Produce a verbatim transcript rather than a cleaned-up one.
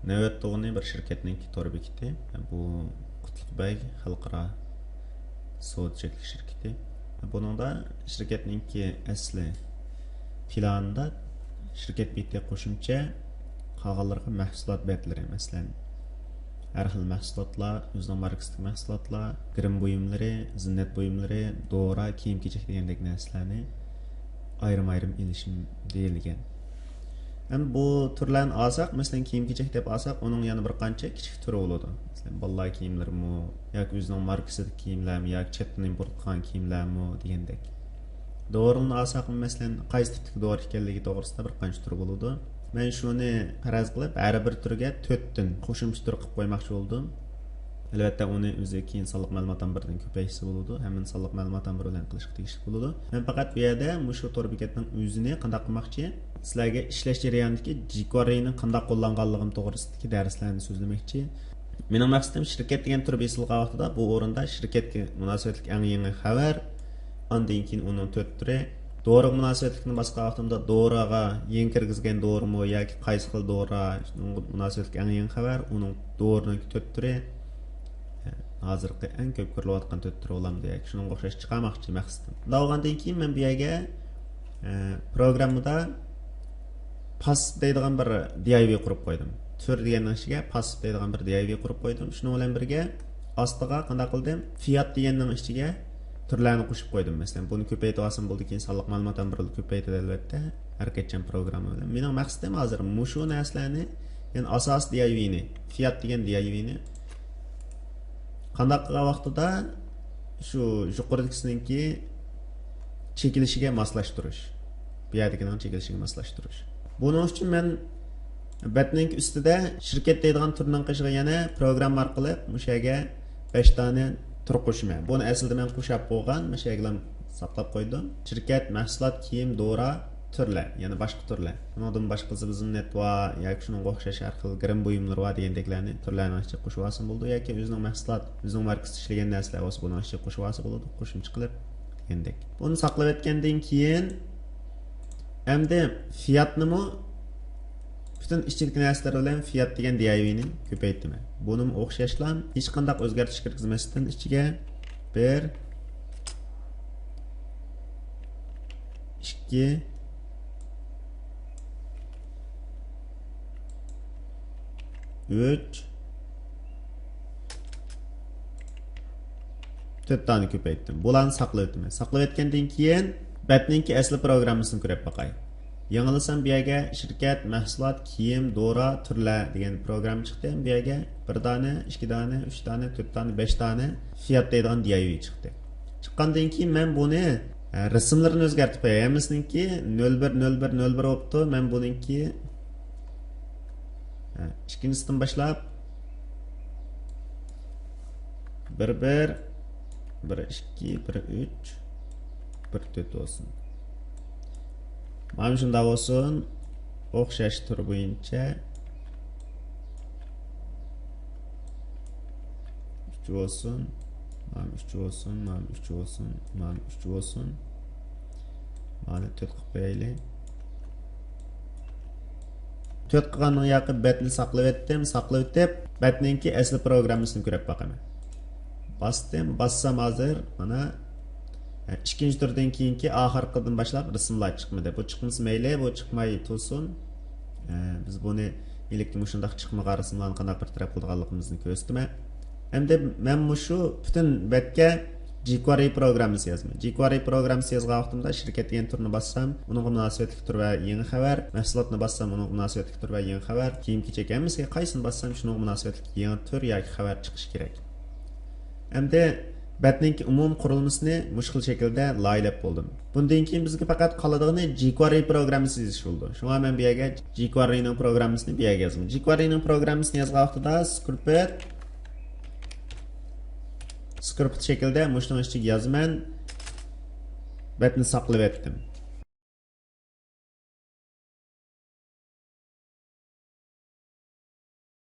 نۆۋەتتە بۇنى بىر شىركەتنىڭكى تور بېكىتى. بۇ قۇتلۇق بەگ خەلقئارا سودا چەكلىك شىركىتى. بۇنىڭدا شىركەتنىڭكى ئەسلى پىلانىدا شىركەت بېتى قوشۇمچە قالغانلىرىغا مەھسۇلات بەتلىرى، مەسىلەن، ھەر خىل مەھسۇلاتلار، ئۆزىنىڭ ماركىسىدىكى مەھسۇلاتلار، گىرىم بۇيۇملىرى، زىننەت بۇيۇملىرى، دورا، كىيىم-كېچەك دېگەندەك نەرسىلەرنى ئايرىم-ئايرىم ئېلىشىم دېيىلگەن. ئەمدى بۇ تۈرلەرنى ئالساق، مەسىلەن، كىيىم-كېچەك دەپ ئالساق، ئۇنىڭ يەنە بىر قانچە كىچىك تۈرى بولىدۇ. مەسىلەن، بالىلار كىيىملىرىمۇ ياكى ئۆزىنىڭ ماركىسىدىكى كىيىملەرمۇ ياكى چەتتىن ئىمپورت قىلغان كىيىملەرمۇ دېگەندەك. دورىلارنى ئالساقمۇ، مەسىلەن، قايسى تىپتىكى دورا ئىكەنلىكى توغرىسىدا بىر قانچە تۈر بولىدۇ. مەن شۇنى پەرەز قىلىپ، ھەر بىر تۈرگە تۆتتىن قوشۇمچە تۈر قىلىپ قويماقچى بولدۇم. ئەلۋەتتە، ئۇنى ئۆزى كېيىن سانلىق مەلۇمات ئامبىرىدىن كۆپەيتسە بولىدۇ. ھەممىنى سانلىق مەلۇمات ئامبىرى بىلەن قىلىشقا تېگىشلىك بولىدۇ. مەن پەقەت بۇ يەردە مۇشۇ تور بېكەتنىڭ ئۆزىنى قانداق قىلماقچى، سىلەرگە ئىشلەش جەريانىدىكى جىكۋارىنى قانداق قوللانغانلىقىم توغرىسىدىكى دەرسلەرنى سۆزلىمەكچى. مېنىڭ مەقسىتىم، شىركەت دېگەن تۈر بېسىلغان ۋاقتىدا بۇ ئورۇندا شىركەتكە مۇناسىۋەتلىك ئەڭ يېڭى خەۋەر، ئاندىن كېيىن ئۇنىڭ تۆت تۈرى، دورىغا مۇناسىۋەتلىكنى باسقان ۋاقتىمدا دورىغا يېڭى كىرگۈزگەن دورىمۇ ياكى قايسى خىل دورا، شۇنىڭغا مۇناسىۋەتلىك ئەڭ يېڭى خەۋەر، ئۇنىڭ دورىنىڭ تۆت تۈرى، ھازىرقى ئەڭ كۆپ كۆرۈلۈۋاتقان تۆت تۈرى بولامدۇ ياكى شۇنىڭغا ئوخشاش چىقارماقچى مەقسىتىم. بۇنداق بولغاندىن كېيىن مەن بۇ يەرگە، ئە، پروگراممىدا پاسسىپ دەيدىغان بىر دى ئاي ۋى قۇرۇپ قويدۇم. تۈر دېگەننىڭ ئىچىگە پاسسىپ دەيدىغان بىر دى ئاي ۋى قۇرۇپ قويدۇم. شۇنىڭ بىلەن بىرگە ئاستىغا قانداق قىلدىم؟ فىيات دېگەننىڭ ئىچىگە تۈرلەرنى قوشۇپ قويدۇم. مەسىلەن، بۇنى كۆپەيتىۋالسام بولدى، كېيىن سانلىق مەلۇمات ئامبىرىدا كۆپەيتىدۇ، ئەلۋەتتە، ھەرىكەتچان پروگرامما بىلەن. مېنىڭ مەقسىتىم ھازىر مۇشۇ نەرسىلەرنى، يەنى ئاساسىي دى ئاي ۋىنى، فىيات دېگەن دى ئاي ۋىنى قانداق قىلغان ۋاقتىدا شۇ يۇقىرىدىكىسىنىڭكى چېكىلىشىگە ماسلاشتۇرۇش، بۇ يەردىكىنىڭ چېكىلىشىگە ماسلاشتۇرۇش. بۇنىڭ ئۈچۈن مەن بەتنىڭكى ئۈستىدە شىركەت دەيدىغان تۈرنىڭ قېشىغا يەنە پروگرامما ئارقىلىق مۇشۇ يەرگە بەش دانە تۈر قوشىمەن. بۇنى ئەسلىدە مەن قوشاپ بولغان، مۇشۇ يەرگىلا ساقلاپ قويدۇم. شىركەت، مەھسۇلات، كىيىم، دورا، تۈرلەر، يەنى باشقا تۈرلەر. ئۇنىڭدىن باشقا زىبۇ زىننەت بار ياكى شۇنىڭغا ئوخشاش ھەر خىل گىرىم بۇيۇملىرى بار دېگەندەكلەرنى تۈرلەرنىڭ ئىچىگە قوشۇۋالسام بولىدۇ. ياكى ئۆزىنىڭ مەھسۇلات، ئۆزىنىڭ ماركىسىدا ئىشلىگەن نەرسىلەر بولسا بۇنىڭ ئىچىگە قوشۇۋالسا بولىدۇ، قوشۇمچە قىلىپ دېگەندەك. بۇنى ساقلاپ ئەتكەندىن كېيىن ئەمدى فىياتنىمۇ پۈتۈن ئىچىدىكى نەرسىلەر بىلەن فىيات دېگەن دى ئاي ۋىنى كۆپەيتىمەن. بۇنىمۇ ئوخشاشلا ھېچقانداق ئۆزگەرتىش كىرگۈزمەستىن ئىچىگە بىر، ئىككى، ئۈچ، تۆت دانە كۆپەيتتىم. بۇلارنى ساقلىۋېتىمەن. ساقلىۋەتكەندىن كېيىن بەتنىڭكى ئەسلى پروگراممىسىنى كۆرۈپ باقاي. يېڭىلىسام بۇ يەرگە شىركەت، مەھسۇلات، كىيىم، دورا، تۈرلەر دېگەن پروگرامما چىقتى. بۇ يەرگە بىر دانە، ئىككى دانە، ئۈچ دانە، تۆت دانە، بەش دانە فىيات دەيدىغان دى ئاي ۋى چىقتى. چىققاندىن كېيىن مەن بۇنى، ئە، رەسىملىرىنى ئۆزگەرتىپ قوياي. ھەممىسىنىڭكى نۆل بىر، نۆل بىر، نۆل بىر بوپتۇ. مەن بۇنىڭكى، ئە، ئىككىنچىسىدىن باشلاپ بىر بىر، بىر ئىككى، بىر ئۈچ، بىر تۆت بولسۇن. مانا شۇنداق بولسۇن. ئوخشاش تۈر بويىچە ئۈچ بولسۇن. مانا ئۈچ بولسۇن، مانا ئۈچ بولسۇن، مانا ئۈچ بولسۇن. مانا تۆت قىلىپ قويايلى. تۆت قىلغاندىن ياقى بەتنى ساقلىۋەتتىم، ساقلىۋېتىپ، بەتنىڭكى ئەسلى پروگراممىسىنى كۆرۈپ باقىمەن. باستىم، باسسام ھازىر، مانا، ئىككىنچى تۈردىن كېيىنكى ئاخىرقىدىن باشلاپ رەسىملار چىقمىدى. بۇ چىقمىسا مەيلى، بۇ چىقماي تۇرسۇن. بىز بۇنى ئىلىكتە مۇشۇنداق چىقمىغان رەسىملارنى قانداق بىر تەرەپ قىلىدىغانلىقىمىزنى كۆرسىتىمەن. ئەمدى مەن مۇشۇ پۈتۈن بەتكە جىكۋارى پروگراممىسى يازىمەن. جىكۋارى پروگراممىسى يازغان ۋاقتىمدا شىركەت دېگەن تۈرنى باسسام، ئۇنىڭغا مۇناسىۋەتلىك تۈر ۋە يېڭى خەۋەر، مەھسۇلاتنى باسسام، ئۇنىڭغا مۇناسىۋەتلىك تۈر ۋە يېڭى خەۋەر، كىيىم-كېچەك ھەممىسىگە قايسىنى باسسام، شۇنىڭغا مۇناسىۋەتلىك يېڭى تۈر ياكى خەۋەر چىقىشى كېرەك. ئەمدى بەتنىڭكى ئومۇمىي قۇرۇلمىسىنى مۇشۇ خىل شەكىلدە لايىھەلەپ بولدۇم. بۇندىن كېيىن بىزگە پەقەت قالىدىغىنى جىكۋارى پروگراممىسى يېزىش بولىدۇ. شۇڭا مەن بۇ يەرگە جىكۋارىنىڭ پروگراممىسىنى بۇ يەرگە يازىمەن. جىكۋارىنىڭ پروگراممىسىنى يازغان ۋاقتىدا سكرىپت، سكرىپت شەكلىدە مۇشۇنىڭ ئىچىگە يازىمەن. بەتنى ساقلىۋەتتىم.